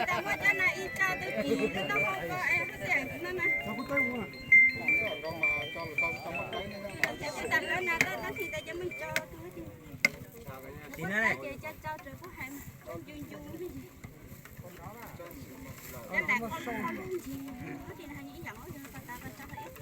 Ib tag muaj cov no ib tso twb kis lub taub hau ko es hab xiam no na. Ib tag qab no tab tab sis tas cov meej tso. Ib tag ces tso tso rau kuj hais ncu ncu. Cov lam qhov lub qhov lub ntsis, ib yam ib yam ib yam tas tas tas tas ib.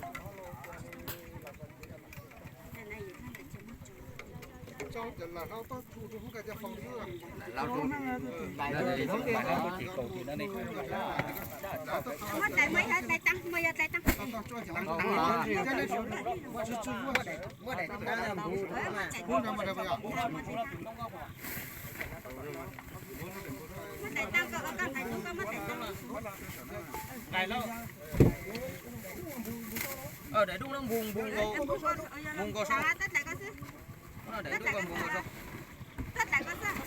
Muab tais muab yog tais tag, muab yog tais tag. Muab tais tag, koj koj tais tub koj muab tais tag. Daim dub no npog npog nkaus, npog nkaus sab. Tab tais koj xwb. Daim dub koj npog nkaus sab. Tab tais koj xwb.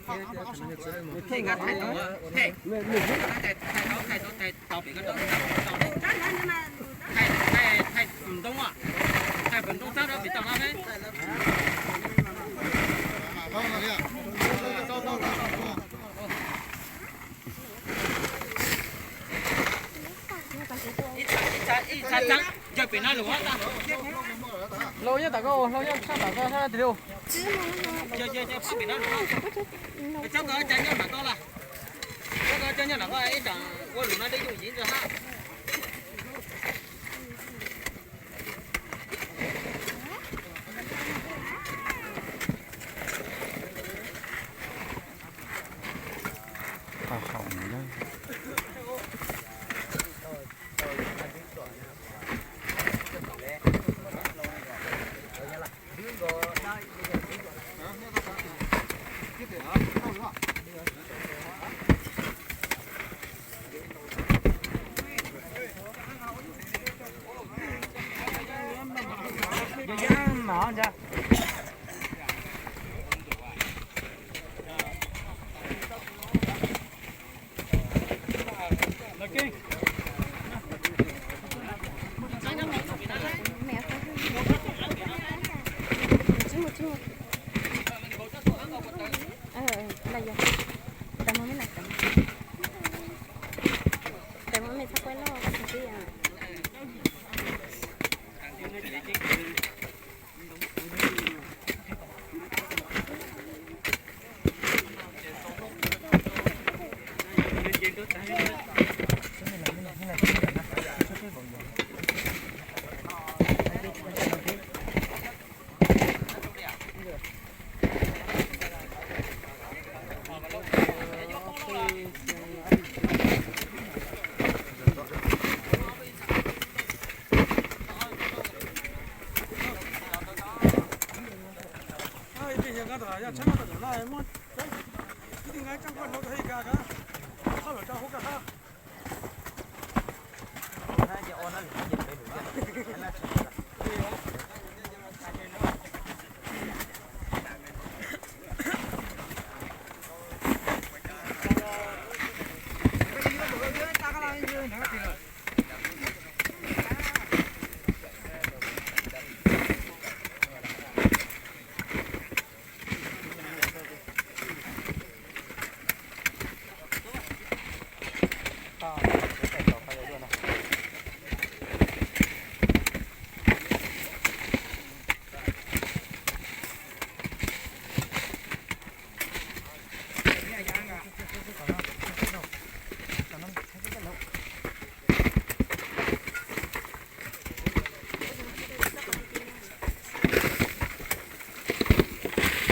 Thaij ob tug, thaij ob tug, thaij tau, thaij tau, thaij tau, thaij tau, thaij ntoo, thaij ntoo txab rau pem toj no ne. Ib txha txeeb yawg pem no lawm tag. Hlau nyob tom koj, hlau nyob sab tom koj sab tis lus. Yawg yawg yawg pem no lawm. Txhob kov cai nyob nram koj lawm. Txhob kov cai nyob nram koj ib tsam ua lus no deb yooj yim ntag hab.